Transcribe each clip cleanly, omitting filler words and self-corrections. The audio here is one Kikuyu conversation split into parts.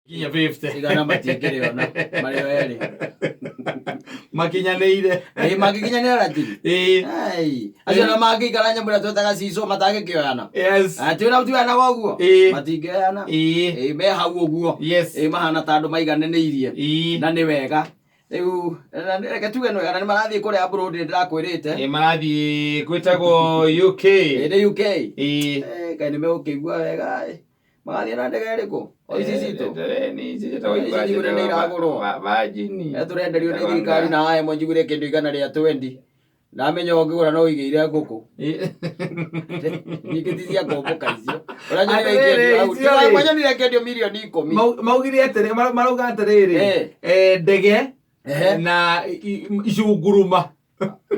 Kinya 50. Igana matingĩrĩona marĩ o erĩ. Makinyanĩire. Ĩĩ mangĩkinyanĩra ratiri. Ĩĩ. Ai, acio na mangĩikara nyamũ ĩrĩa twetaga cico matangĩkĩoyana. Yes. Atĩ na tioyanaga ũguo. Ĩĩ. Matingĩoyana. Ĩĩ. Ĩĩ me hau ũguo. Yes. Ĩĩ mahana ta andũ maiganĩrĩirie. Ĩĩ. Na nĩ wega. Rĩu na reke tuge nĩ wega na nĩ marathiĩ kũrĩa abroad nĩ ndĩrakwĩrĩte. Ĩĩ marathiĩ gwĩtagwo UK. Ĩĩ nĩ UK. Ĩĩ. Eh, kaĩ nĩ megũkĩigua wega ĩ. Magathiĩ na ndege ĩrĩkũ? O ici citũ. Nĩ ici ciĩtagwo Ici njiguire nĩ iragũrwo. Virgin. Eh, tũrenderio nĩ thirikari na aya njiguire kĩndũ 120. Ndamenya ũngĩgũra no ũigĩire ngũkũ. Ningĩ ti cia kũmbũka icio. Ũrĩa nyonire Atĩrĩrĩ, ikĩendio hau. icio rĩ. Ndĩrakwa nyonire ikĩendio mirioni 10. Maugire atĩrĩ marauga atĩrĩrĩ Eh. ndege Ehe. na icunguruma.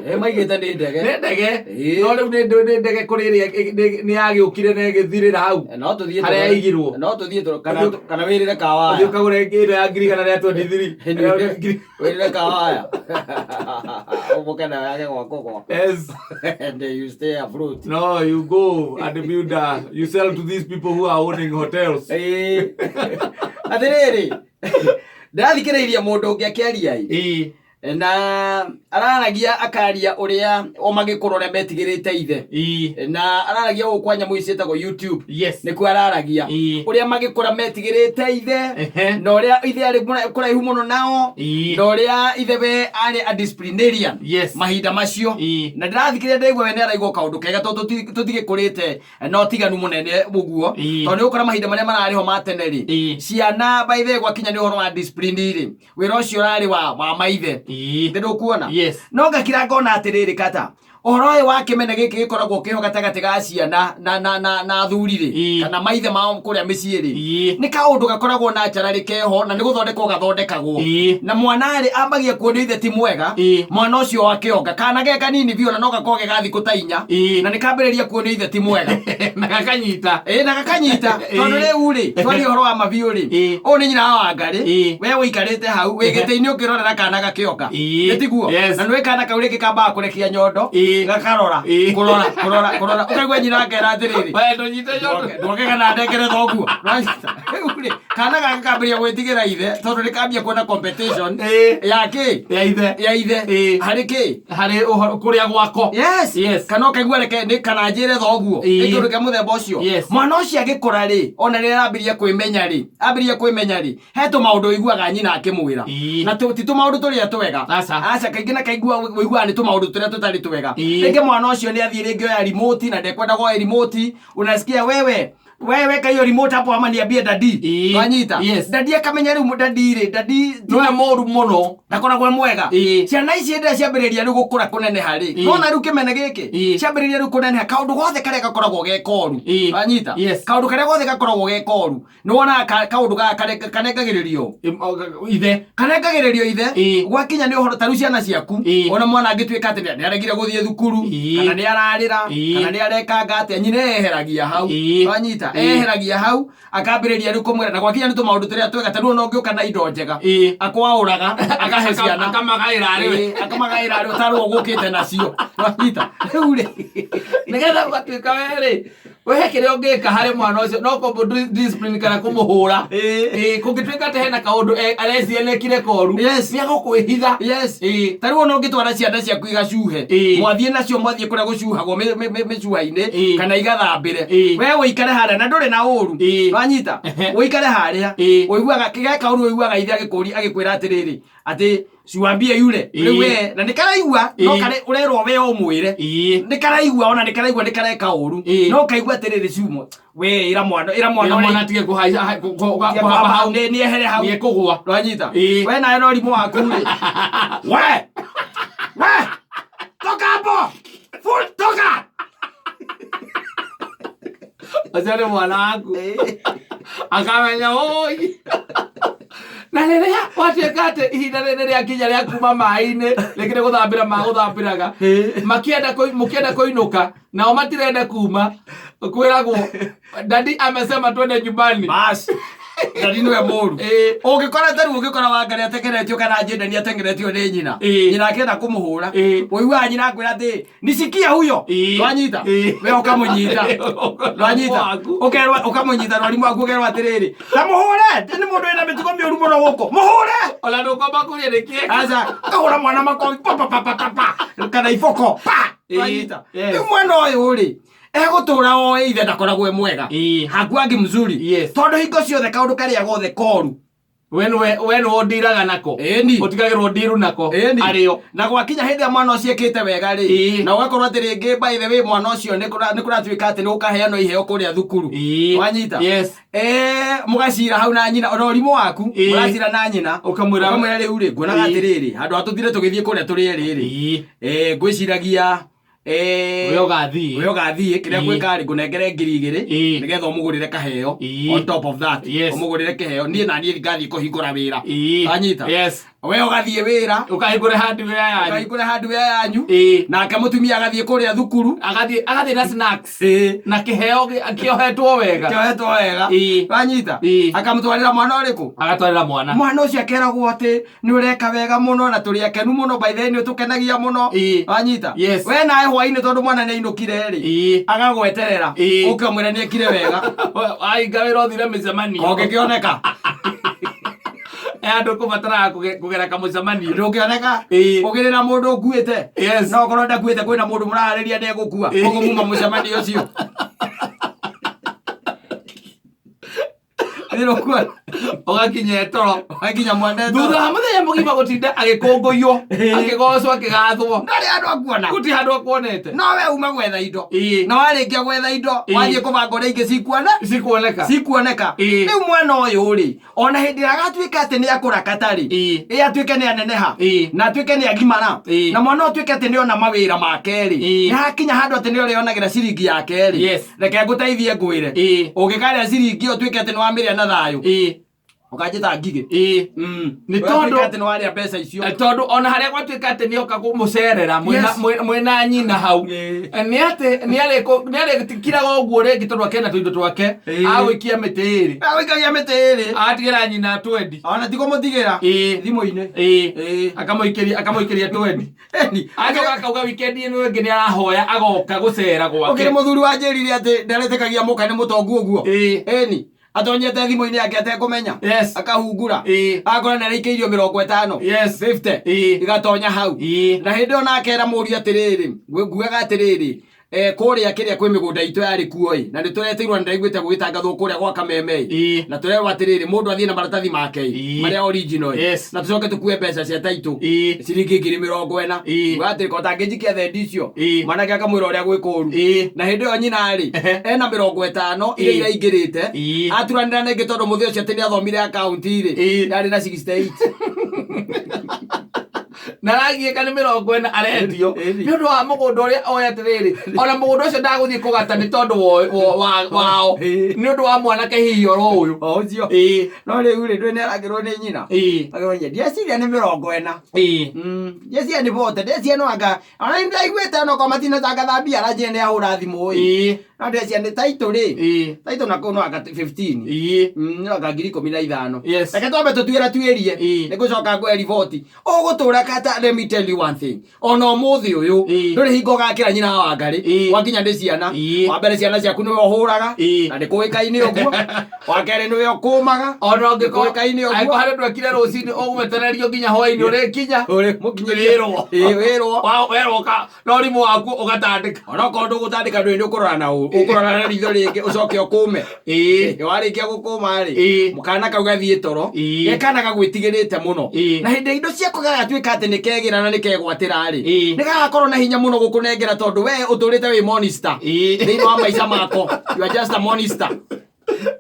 Eh, maigĩte nĩ ndege. Nĩ ndege. Ĩĩ. No rĩu nĩ ndege kũrĩ ĩrĩa nĩ yagĩũkire na ĩgĩthirĩra hau. Eh, no tũthiĩ Harĩa tũgũre- yaigirwo. No tũthiĩ kana kana wĩrĩre Ũthiĩ kawaya. ũkagũre ĩno ya 123,000. Wĩrĩre kawaya. Ũmbũke nayo yage gwakwo gwa. Yes. And you stay afloat. No, you go and build a, you sell to these people who are owning hotels. Ĩĩ. Atĩrĩrĩ, ndĩrathikĩrĩirie mũndũ ũngĩ akĩaria ĩ. Ĩĩ. Na araragia akaria ũrĩa o magĩkũra ũrĩa metigĩrĩte ithe. Ĩĩ. Na araragia gũkũ kwa nyamũ ici ciĩtagwo YouTube. Yes. Nĩkuo araragia. Ĩĩ. Ũrĩa magĩkũra metigĩrĩte ithe. Ehe. Na ũrĩa ithe arĩ kũraihu mũno nao. Ĩĩ. Na ũrĩa ithe we arĩ a disciplinarian. Yes. Mahinda macio. Ĩĩ. Na ndĩrathikĩrĩria ndĩraigua we nĩ araigua kaũndũ kega tondũ tũtigĩkũrĩte na ũtiganu mũnene ũguo. Ĩĩ. Tondũ nĩ ũgũkora mahinda marĩa mararĩ ho ma tene rĩ. Ĩĩ. Ciana by the way gwakinya nĩ ũhoro wa discipline rĩ. Wĩra ũcio ũrarĩ wa maithe. Ĩĩ. Nĩ ndũkuona? Yes. No ngakira ngona atĩrĩrĩ kata ũhoro ũyũ wa kĩmene gĩkĩ gĩkoragwo kĩho gatagatĩ ga ciana na athuri rĩ Ĩĩ. kana maithe mao kũrĩa mĩciĩ rĩ Ĩĩ. nĩ kaũndũ gakoragwo na njararĩ keho na nĩ gũthondekwo gathondekagwo Ĩĩ. na mwana rĩ ambagia kuonio ithe ti mwega Ĩĩ. mwana ũcio wa kĩonga kana ge kanini biũ na no gakorwo ge ga thikũ ta 4 Ĩĩ. na nĩ kambĩrĩria kuonio ithe ti mwega. Na gakanyita. Ĩĩ na gakanyita tondũ Ĩĩ. rĩu rĩ twaria ũhoro wa mabiũ rĩ Ĩĩ. ũyũ nĩ nyina wa Wangarĩ Ĩĩ. we ũikarĩte hau wĩ gĩtĩ-inĩ ũkĩrorera kana gakĩonga Ĩĩ. nĩ tiguo Yes. na nĩwĩ kana kau rĩngĩ kambaga kũrekia nyondo Ĩĩ. gakarora Ĩĩ. kũrora kũrora kũrora ũkaigua nyina akera atĩrĩrĩ We ndũnyite nyondo. ndwoke kana ndengere thoguo Nĩwanyita? Rĩu rĩ kana gaka kambĩrĩria gwĩtigĩra ithe tondũ nĩ kambia kuona competition Ĩĩ. ya kĩ Ya ithe. ya ithe Ĩĩ. harĩ kĩ Harĩ ũhoro kũrĩa gwako. Yes. Yes. Kana ũkaigua reke nĩ kana njĩre thoguo. Ĩĩ. Nĩ kĩndũ kĩa mũthemba ũcio. Yes. Mwana ũcio agĩkũra rĩ, ona rĩrĩa arambĩrĩria kwĩmenya rĩ, ambĩrĩria kwĩmenya rĩ, he tũmaũndũ ũiguaga nyina akĩmwĩra. Ĩĩ. Na ti tũmaũndũ tũrĩa twega. Aca. Aca kaingĩ na kaingĩ ũiguaga nĩ tũmaũndũ tũrĩa tũtarĩ twega. Ĩĩ. Rĩngĩ mwana ũcio nĩ athiĩ rĩngĩ oya remote na ndekwenda kuoya remote, unasikia wewe wewe weka hiyo remote hapo ama niambie daddy. Ĩĩ. Wanyita? Yes. Daddy akamenya rĩu daddy rĩ, daddy Nĩwe mũru mũno. ndakoragwo e mwega. Ĩĩ. Ciana ici hĩndĩ ĩrĩa ciambĩrĩria rĩu gũkũra kũneneha rĩ, Ĩĩ. nona rĩu kĩmene gĩkĩ Ĩĩ. ciambĩrĩria rĩu kũneneha kaũndũ gothe karĩa gakoragwo ge koru. Ĩĩ. Wanyita? Yes. Kaũndũ karĩa gothe gakoragwo ge koru nĩ wonaga kaũndũ gaka kanengagĩrĩrio Ithe. Kanengagĩrĩrio ithe. Ĩĩ. Gwakinya nĩ ũhoro ta rĩu ciana ciaku Ĩĩ. ona mwana angĩtuĩka atĩ nĩ aregire gũthiĩ thukuru Ĩĩ. kana nĩ ararĩra Ĩĩ. kana nĩ arekanga atĩa nyina eheragia hau. Ĩĩ. Wanyita? Ĩĩ. Eheragia hau akambĩrĩria rĩu kũmwĩra na gwakinya nĩ tũmaũndũ tũrĩa twega ta rĩu ona ũngĩũka na indo njega Ĩĩ. akwaũraga akahe ciana. Akamagaĩra arĩ we. Ĩĩ, akamagaĩra arĩ we tarĩ we ũgũkĩte nacio. Wanyita? Rĩu rĩ Nĩgetha ũgatuĩka we rĩ we he kĩrĩa ũngĩka harĩ mwana ũcio no kũmũ discipline kana kũmũhũra. Ĩĩ. Ĩĩ, kũngĩtuĩka atĩ hena kaũndũ areciria nĩekire koru Yes. nĩ egũkwĩhitha. Yes. Ĩĩ. Ta rĩu ona ũngĩtwara ciana ciaku igacuhe Ĩĩ. mwathiĩ nacio mwathiĩ kũrĩa gũcuhagwo mĩcuha-inĩ Ĩĩ. kana igathambĩre Ĩĩ. we ũikare harĩa na ndũrĩ na ũru. Ĩĩ. Wanyita? Ehe. Ũikare harĩa Ĩĩ. ũiguaga geka ũru ũiguaga ithe agĩkũria agĩkwĩra atĩrĩrĩ atĩ ciwambie yule Ĩĩ. rĩu we na nĩ karaigua no Ĩĩ. karĩ ũrerwo we ũmwĩre Ĩĩ. nĩ karaigua ona nĩ karaigua nĩ kareka ũru Ĩĩ. no kaigua atĩrĩrĩ ciumo we ĩra mwana ĩra mwana Ĩra ũrĩa- mwana atige kũhaica kũhamba hau nĩ ehere hau nĩ ekũgũa. Rwanyita? Ĩĩ. We nawe no rimũ waku rĩ we we toka hapo full toka. Ũcio nĩ mwana waku akamenya oi na rĩrĩa gwatuĩka atĩ ihinda rĩrĩ rĩakinya rĩa kuma maĩ-inĩ rĩngĩ nĩ gũthambĩra magũthambĩraga makĩenda mũkĩenda kũinũka nao matirenda kuma kwĩragwo daddy amesema twende nyumbani. Bas. Ndadi nĩwe mũru. Ĩĩ. Ũngĩkora ta rĩu ũngĩkora Wangari atengeretio kana Njendani atengeretio nĩ nyina. Ĩĩ. Nyina akĩenda kũmũhũra. Ĩĩ. Ũiguaga nyina akwĩra atĩ nisikia huyo. Ĩĩ. Ndwanyita? Ĩĩ. We ũkamũnyita. Ndwanyita? Waku. Ũkerwo ũkamũnyita na ũrimũ waku ũkerwo atĩrĩrĩ. Ta mũhũre, nĩ mũndũ wĩna mĩtugo mĩũru mũno gũkũ. Mũhũre. Ona ndũkomba kũrĩa nĩ kĩeka. Aca, ũkahũra mwana makobi pa pa pa pa pa pa kana iboko pa. Ĩĩ. Ndwanyita? Yes. Rĩu mwana ũyũ rĩ, egũtũra oĩ ithe ndakoragwo e mwega. Ĩĩ. Hakuangi mzuri. Yes. Tondũ hingo ciothe kaũndũ karĩa gothe koru. We nĩwe we nĩwe ũndiraga nako. Ĩni. Ũtigagĩrwo ndiru nako. Ĩni. Arĩo. Na gwakinya hĩndĩ ĩrĩa mwana ũcio ekĩte wega rĩ, Ĩĩ. na ũgakorwo atĩ rĩngĩ by the way mwana ũcio nĩ kũratuĩka atĩ nĩ gũkaheanwo iheo kũrĩa thukuru. Ĩĩ. Wanyita? Yes. Mũgacira hau na nyina ona ũrimũ waku Ĩĩ. mũracira na nyina Ũkamwĩra- ũkamwĩra rĩu rĩ nguonaga Ĩĩ. atĩrĩrĩ handũ ha tũthire tũgĩthiĩ kũrĩa tũrĩ erĩ rĩ Ĩĩ. Ngwĩciragia We ũgathiĩ. we ũgathiĩ kĩrĩa Ĩĩ. gwĩka rĩ ngũnengere 2000 Ĩĩ. nĩgetha ũmũgũrĩre kaheo Ĩĩ. on top of that Yes. ũmũgũrĩre kĩheo niĩ na niĩ ngathiĩ kũhingũra wĩra Ĩĩ. Wanyita? Yes. We ũgathiĩ wĩra Ũkahingũre hardware yanyu. ũkahingũre hardware yanyu Ĩĩ. nake mũtumia agathiĩ kũrĩa thukuru Agathiĩ agathiĩ na snacks. Ĩĩ. Na kĩheo kĩohetwo wega. Kĩohetwo wega. Ĩĩ. Wanyita? Ĩĩ. Akamũtwarĩra mwana ũrĩkũ? Agatwarĩra mwana. Mwana ũcio akeragwo atĩ nĩ ũreka wega mũno na tũrĩ akenu mũno by the way nĩ ũtũkenagia mũno. Ĩĩ. Wanyita? Yes. We nawe hwainĩ tondũ mwana nĩ ainũkire rĩ. Ĩĩ. Agagweterera. Ĩĩ. Ũke ũmwĩre nĩ ekire wega. Wahinga wĩra ũthire mĩcemanio. Kongĩkĩoneka. Andũ kũbataraga kũgera kamũcemanio. Ndũngĩoneka. Ĩĩ. Ũgĩrĩ na mũndũ ũkuĩte. Yes. No okorwo ndakuĩte kwĩna mũndũ mũrarĩria nĩ egũkua. Ĩĩ. Koguo muma mũcemanio ũcio. Nĩrũkuona. Ũgakinya toro. Wakinya mwana Thutha wa mũthenya mũgima gũtinda agĩkũngũiywo, akĩgocwo, akĩgathwo. Ndarĩ handũ akuona. Gũtirĩ handũ akuonete. No we uma gwetha indo. Ĩĩ. Na warĩkia gwetha indo, Ĩĩ. wathiĩ kũbanga ũrĩa ingĩ cikuona. Cikuoneka. Cikuoneka. Ĩĩ. Rĩu mwana ũyũ rĩ, ona hĩndĩ ĩrĩa agatuĩka atĩ nĩ akũra katarĩ, Ĩĩ. ĩ atuĩke nĩ aneneha, Ĩĩ. na atuĩke nĩ agimara, Ĩĩ. na mwana ũyũ atuĩke atĩ nĩ ona mawĩra make rĩ, Ĩĩ. nĩ hakinya handũ atĩ nĩ ũrĩonagĩra ciringi yake rĩ, Yes. reke ngũteithie ngwĩre, Ĩĩ. ũngĩkarĩa ciringi ĩyo ũtuĩke atĩ nĩ wamĩrĩa na thayũ, Ĩĩ. ũkanjĩta ngigĩ. Ĩĩ. Nĩ Nĩ tondũ atĩ nĩ warĩa mbeca icio. Tondũ ona harĩa gwatuĩka atĩ nĩoka kũmũcerera mwĩna Yes. mwĩna nyina hau. Ĩĩ. Nĩ atĩ nĩ arĩkiraga ũguo rĩngĩ tondũ akena tũindo twake Ĩĩ. agũikia mĩtĩ ĩrĩ. Agũikagia mĩtĩ ĩrĩ. Agatigĩra nyina twendi. Ona ti kũmũtigĩra. Ĩĩ. Thimũ-inĩ. Ĩĩ. Ĩĩ. Akamũikĩria akamũikĩria twendi. Ĩni. Acoka akauga weekend ĩno ĩngĩ nĩ arahoya agoka gũcera Ũkĩrĩ gwake. mũthuri wanjĩrire atĩ ndaretĩkagia mũka nĩ mũtongu ũguo. Ĩĩ. Ĩni. Atonyete thimũ-inĩ yake atekũmenya. Yes. Akahungura. Ĩĩ. Akora nĩ araikĩirio 50. Yes. 50. Ĩĩ. Igatonya hau. Ĩĩ. Na hĩndĩ ĩyo nake era mũriũ atĩrĩrĩ, nguaga atĩrĩrĩ, kũrĩa kĩrĩa kwĩ mĩgũnda itũ yarĩ kuo ĩ, na nĩ tũretĩirwo na ndaiguĩte gũgĩtangathwo kũrĩa gwa Kameme ĩ. Ĩĩ. Na tũrerwo atĩrĩrĩ, mũndũ athiĩ na maratathi make ĩ, Ĩĩ. marĩa original ĩ. Yes. Na tũcoke tũkue mbeca cia taitũ. Ĩĩ. Ciringi 40,000. Ĩĩ. Nguga atĩrĩ, ko tangĩnjikia thendi icio. Ĩĩ. Mwanake akamwĩra ũrĩa gwĩ kũũru. Ĩĩ. Na hĩndĩ ĩyo nyina rĩ, Ehe. ena 50 iria Ĩĩ. iraingĩrĩte. Ĩĩ. Aturanĩra na ĩngĩ tondũ mũthĩ ũcio atĩ nĩathomire akaunti rĩ. Ĩĩ. Yarĩ na 68. Na aragiĩka nĩ 40 arendio Ĩni. nĩ ũndũ wa mũgũnda ũrĩa oĩ atĩrĩrĩ ona mũgũnda ũcio ndagũthiĩ kũgata nĩ tondũ wao Ĩĩ. nĩ ũndũ wa mwanake hihi oro ũyũ. O ũcio. Ĩĩ. No rĩu rĩ, ndũĩ nĩarakĩrwo nĩ nyina. Ĩĩ. Akĩrwo nyina, ndieciria nĩ 40. Ĩĩ. Ndieciria nĩ bote, ndieciria no anga, ona nĩ ndaiguĩte ona okorwo matinatangatha mbia aranjĩra nĩ ahũra thimũ ĩ. Ĩĩ. No ndieciria nĩ taitũ rĩ. Ĩĩ. Taitũ na kũu no anga 15. Ĩĩ. No anga 15,000. Yes. Reke twambe tũtuĩra tuĩrie. Ĩĩ. Nĩ ngũcoka ngũhe riboti. Ũgũtũra kata, let me tell you one thing. Ona ũmũthĩ ũyũ, Ĩĩ. ndũrĩ hingo ũgakĩra nyina wa Wangarĩ. Ĩĩ. Wakinya nĩ ciana. Ĩĩ. Wa mbere ciana ciaku nĩwe ũhũraga. Ĩĩ. Na nĩ kũĩkaine ũguo. Wa kerĩ nĩwe ũkũmaga. Ona ũngĩkorwo Nĩkũĩkaine ũguo. angĩkorwo harĩ ũndũ ekire rũcinĩ ũgwetererio nginya hwainĩ ũrĩkinya. Ũrĩ mũkinyĩrie. Wĩrwo. Ĩĩ, wĩrwo. Werwo na ũrimũ waku ũgatandĩka. Ona okorwo ndũgũtandĩka ndũĩ nĩ ũkũrora na ũ. Ũkũrora na ritho rĩngĩ ũcoke ũkũme. Ĩĩ. Warĩkia gũkũma rĩ, Ĩĩ. mũkana kau gathiĩ toro. Ĩĩ. Ge kana gagwĩtigĩrĩte mũno. Ĩĩ. Na hĩndĩ indo ciaku gagatuĩka atĩ nĩ kegĩra na nĩ kegwatĩra rĩ, Ĩĩ. nĩ gagakorwo na hinya mũno gũkũnengera tondũ we ũtũrĩte wĩ monster. Ĩĩ. Thĩinĩ wa maica mako. You are just a monster.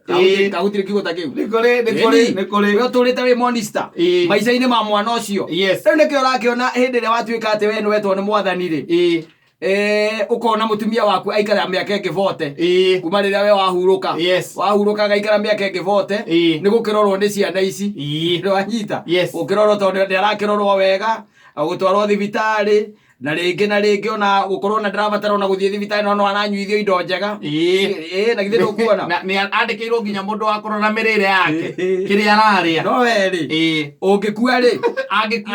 Ĩĩ. Kagutire kiugo ta kĩu. Nĩ kũrĩ nĩ kũrĩ nĩ kũrĩ. We ũtũrĩte wĩ monster. Ĩĩ. Maica-inĩ ma mwana ũcio. Yes. Rĩu nĩkĩo ũrakĩona hĩndĩ ĩrĩa watuĩka atĩ we nĩwetwo nĩ mwathani rĩ. Ĩĩ. Ũkona mũtumia waku aikara mĩaka ĩngĩ 40. Ĩĩ. Kuma rĩrĩa we wahurũka. Yes. Wahurũka agaikara mĩaka ĩngĩ 40. Ĩĩ. Nĩ gũkĩrorwo nĩ ciana ici. Ĩĩ. Nĩwanyita? Yes. Gũkĩrorwo tondũ nĩ arakĩrorwo wega, gũtwarwo thibitarĩ, Na rĩngĩ na rĩngĩ ona gũkorwo na ndĩrabatara ona gũthiĩ thibitarĩ, no no aranyuithio indo njega. Ĩĩ, na githĩ ndũkuona? Na nĩ andĩkĩirwo nginya mũndũ wa kũrora mĩrĩre yake, Ĩĩ. kĩrĩa ararĩa. No we rĩ, Ĩĩ. ũngĩkua rĩ? Angĩkua.